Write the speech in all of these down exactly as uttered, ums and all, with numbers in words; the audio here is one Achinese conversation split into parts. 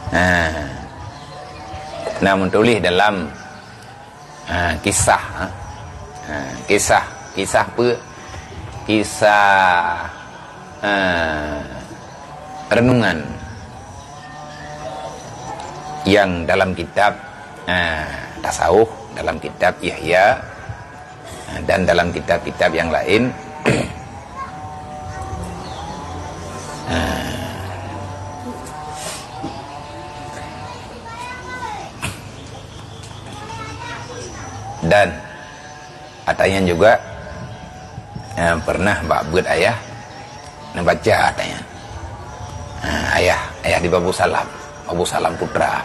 Ha. Nah, meutuléh dalam, ha, kisah, ha. Ha, kisah, kisah peue? Kisah, ha, renungan yang dalam kitab, ha, tasawuf, dalam kitab Ihya, dan dalam kitab-kitab yang lain. Dan ata nyan juga, eh, pernah bak beuet ayah neubaca ata nyan. Ha, ayah, ayah di Babu Salam, Babu Salam Putra.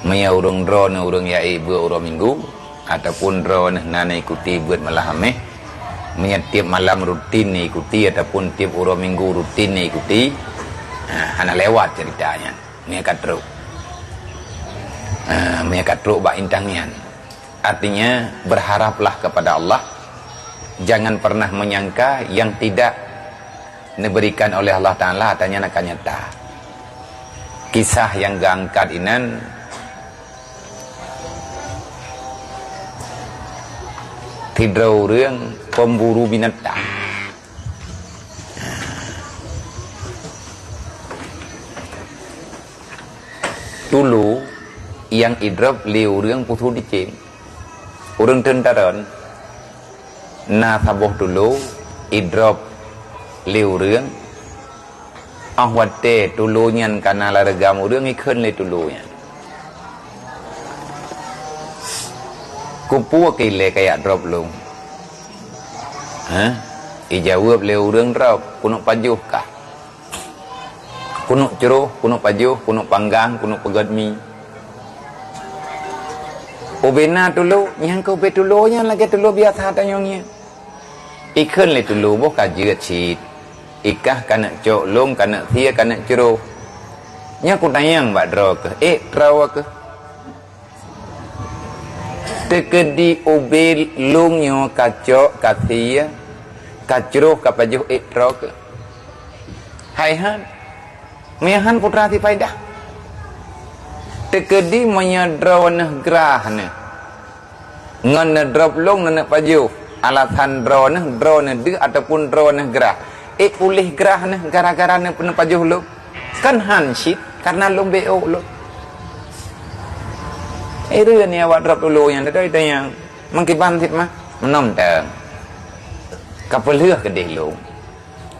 Meunyoe ureuëng droeneuh ureuëng yaé beuet uroe Minggu, ataupun droeneuh na neuikuti beuet malam Hameh, meunyoe tieb malam rutin neuikuti ataupun tieb uroe Minggu rutin neuikuti, ha, hana lewat cerita nyan. Meunyoe ka trok, ha, meunyoe ka trok bak intang nyan. Artinya, berharaplah kepada Allah, jangan pernah menyangka yang tidak diberikan oleh Allah Taala ata nyan akan nyata. Kisah nyang geuangkat inan, sidroe ureuëng pemburu binatang. Tulo nyang idrop lé ureuëng pusu dicém. Ureuëng teuntaron na saboh tulo idrop lé ureuëng, óh watée tulo nyan kana lam reugam ureuëng ikheun lé tulo nyan, "Keupeue keu ilée kajak drop lôn?" Hah? Ijaweueb lé ureuëng drop, "Keuneuk pajoh kah." Keuneuk croh, keuneuk pajoh, keuneuk panggang, keuneuk peugét mi. Ubena tulo, nyang keu ubé tulo nyan lagée tulo biasa tanyoe ngieng. Ikheun lé tulo boh ka jeuet cit. Ikah keuneuk cok lôn, keuneuk sie, keuneuk croh. Nyan kutanyong bak droe keuh, ék troe keuh. Teukeudi ubé lôn nyoe ka cok, ka sie, ka croh, ka pajoh ék troe keuh. Hai han, meuhan putra sipaidah. Teukeudi meunyoe droeneuh grah neuh, ngon neudrop lôn neuneuk pajoh, alasan droeneuh, droeneuh deuh ataupun droeneuh grah. Ék puléh grah neuh gara-gara neuneuk pajoh lôn. Kan han cit, karena lôn bék ôk lôn. Ireuen ya awak drop tulo nyan, teuka itanyong. Meukiban cit mah, meunan teuh. Ka peulheueh keudeh lôn.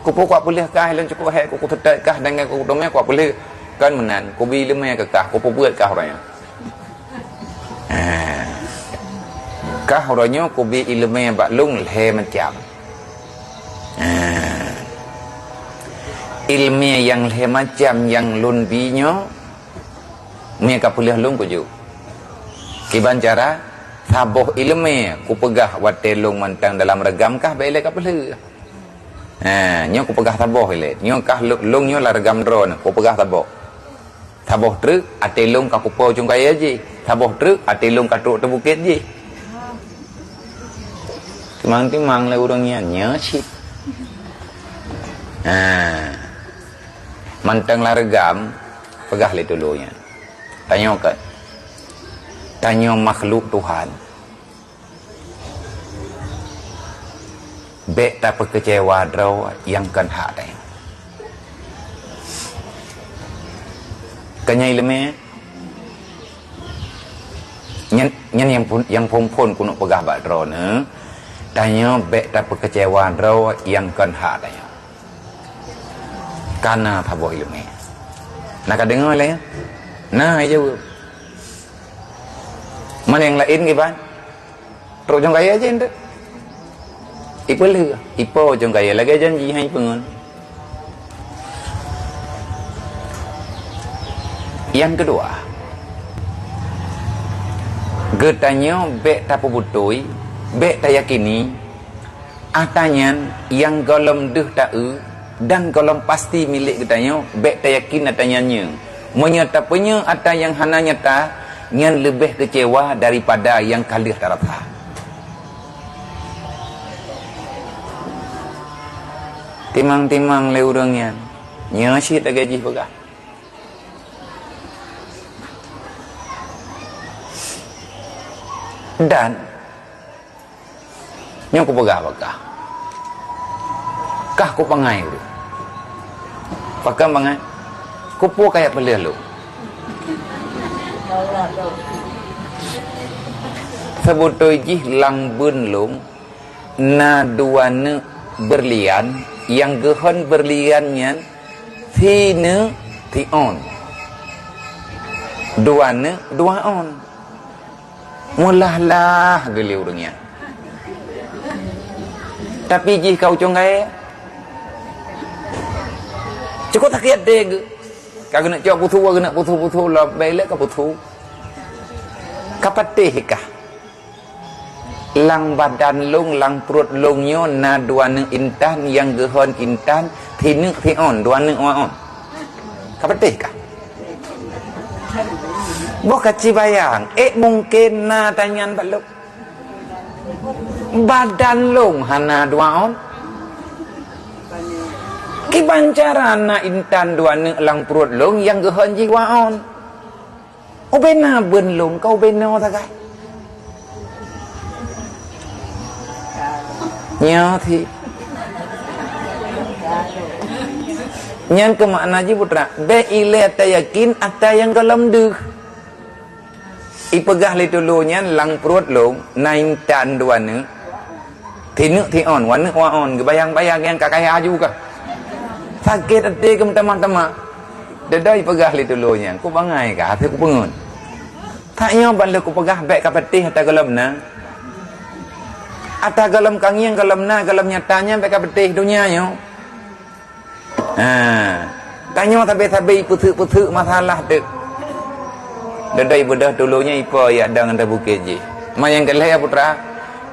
Kupeue kuat peulheueh kah, lôn cukôp hék, kuku teutek kah, dan kuku teumé kuat peulheueh. Kan meunan, kubi ileumé keu kah, kupeubeuet kah uroe nyoe. Ah. Kah uroe nyoe kubi ileumé bak lôn lhée macam. Ah. Ileumé nyang lhée macam nyang lôn bi nyoe, meunyoe ka peulheueh lôn kujok. Kiban cara, saboh ileumé kupeugah watée lôn mantong dalam reugam kah bék ilée ka peulheueh. Ha, nyoe kupeugah saboh ilée. Nyoe kah lôn, lôn nyoe lam reugam droeneuh, kupeugah saboh. Saboh treuk até lôn ka pupo ujong kayée jih. Saboh treuk até lôn ka trok teubukét jih. Timang-timang lé ureuëng nyan nyoe cit. Ha. Mantong lam reugam peugah lé tulo nyan. Tanyoe kan. Tanyoe makhluk Tuhan. Bék tapeukeucewa droe nyang kon hak tanyoe. Keu nyan ileumé, nyan, nyan nyang phon, nyang phon-phon keuneuk peugah bak droeneuh, tanyoe bék tapeukeucewa droe nyang kon hak tanyoe. Kana saboh ileumé. Na ka deungoe lé? Na, ijaweueb. Man nyang laén kiban? Trok ujong kayée jih eunteuk. Ipeulheueh, ipo ujong kayée lagée janji han ipeungon. Nyang keudua, geutanyoe bék tapeubeutôi, bék tayakini, ata nyan nyang gohlom deuh ta-eu dan gohlom pasti milék geutanyoe, bék tayakin ata nyan nyoe. Meunyoe tapeunyoe ata nyang hana nyata, nyan leubeh keucewa daripada nyang ka lheueh tarasa. Timang-timang lé ureuëng nyan, nyoe cit lagée jih peugah. Dan nyoe kupeugah bak kah. Kah kubangai ureuëng. Pakon bangai? Kupeue kajak peuleueh lôn. Seubeutôi jih lam beuen lôn na dua neuk beurlian, nyang geuhon beurlian nyan sineuk sion. Dua neuk dua ôn. Meulah-lah geuli ureuëng nyan. Tapi jih ka ucong gaé. Cukôp sakét até geuh. Ka geuneuk cok puthu, geuneuk puthu-puthu lom, bèk lé ka puthu. Ka patéh kah? Lam badan lôn, lam pruet lôn nyoe na dua neuk intan nyang geuhon intan, sineuk sion, dua neuk dua ôn. Ka patéh kah? Boh ka cibayang, ék mungken na tanyan bak lôn. Badan lôn hana dua ôn. Kiban cara na intan dua neuk lam pruet lôn nyang geuhon jih dua ôn. Ubena beun lôn ka ubena sagai. Nyoe si. Nyan keuh makna jih putra, bèk ilée ata yakin ata nyang gohlom deuh. Ipeugah lé tulô nyan lam pruet lôn na intan dua neuk. Sineuk sion, dua neuk dua ôn, geubayang-bayang nyang ka kaya aju kah. Sakét até keu meutamah-tamah. Dada ipeugah lé tulô nyan, kubangai kah, hase kupeungeut. Tanyoe ban lheueh kupeugah bèk ka patéh ata gohlom na. Ata gohlom ka ngieng gohlom na, gohlom nyata nyan bèk ka patéh donya nyoe. Ha. Tanyoe sabe-sabe ipeuseuk-peuseuk masalah teuk. Dada ibeudôh tulô nyan ipo yak dang ata bukét jih. Ma nyang keu lhèe ya putra,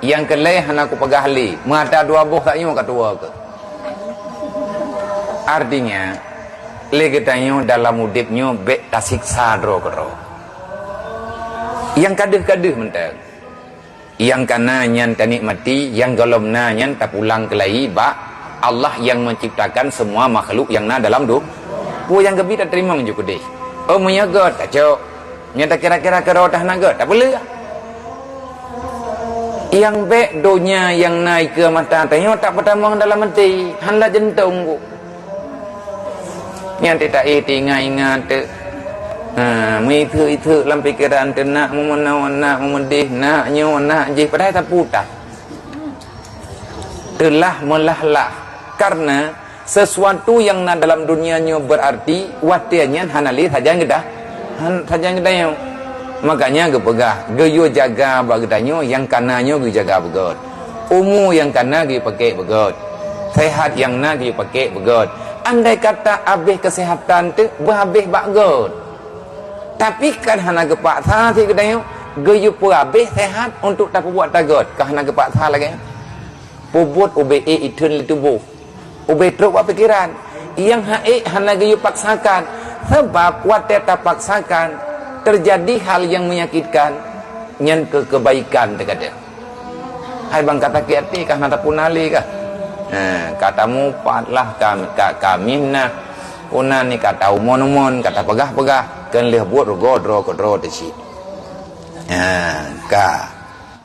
nyang keu lhèe hana kupeugah lé, meuata dua boh tanyoe ka tuwoe keuh. Artinya, lé geutanyoe dalam udép nyoe bèk tasiksa droe keudroe. Nyang ka deuh ka deuh mantong. Nyang ka na nyan tanikmati, nyang gohlom na nyan tapulang keulayi bak Allah nyang menciptakan semua makhluk nyang na dalam du-, peue nyang geubi tateurimong ju keudeh. Oh, meunyoe göt, tacok. Nyan takira-kira keudroe tah na göt, tapeuleueh. Nyang bèk donya nyang na ikeue mata tanyoe tapeutamong dalam até, hana jeuntông ku. Nyan teuh taéh teuingat-ingat teuk. Ha, meuitheuk-itheuk lam pikeran teuk nak meumeunoe, nak meumeudeh, nak nyoe, nak jih, padahai taputat. Teulah meulah-lah. Karena sesuatu nyang na dalam dunia nyoe berarti watèe nyan hana lé sajan geudah, han-, sajan geutanyoe. Makanya geupeugah, geuyue jaga bak geutanyoe nyang ka na nyoe geuyue jaga beugöt. Umu nyang ka na geuyue pakèk beugöt. Sehat nyang na geuyue pakèk beugöt. Andai kata abéh keusehatan teuk beuhabéh bak göt. Tapi kan hana geupaksa sit geutanyoe, geuyue peuhabéh sehat untuk tapeubuet ata göt, ka hana geupaksa lagèe nyan. Peubuet ubé ék itheun lé tuboh. Ubé trok bak pikeran. Nyang hak ék hana geuyue paksakan. Sabab watèe tapaksakan, teujadi hal nyang menyakitkan, nyan keu keubaikan teuh ka deuh. Hai bang ka sakét até kah na tapuna lé kah? Ha, ka tamupat lah ka, ka, ka mihnah. Puna ni ka taumon-umon, ka tapeugah-peugah, kheun lheueh buet rugoe droe keudroe teuh cit. Ha, ka.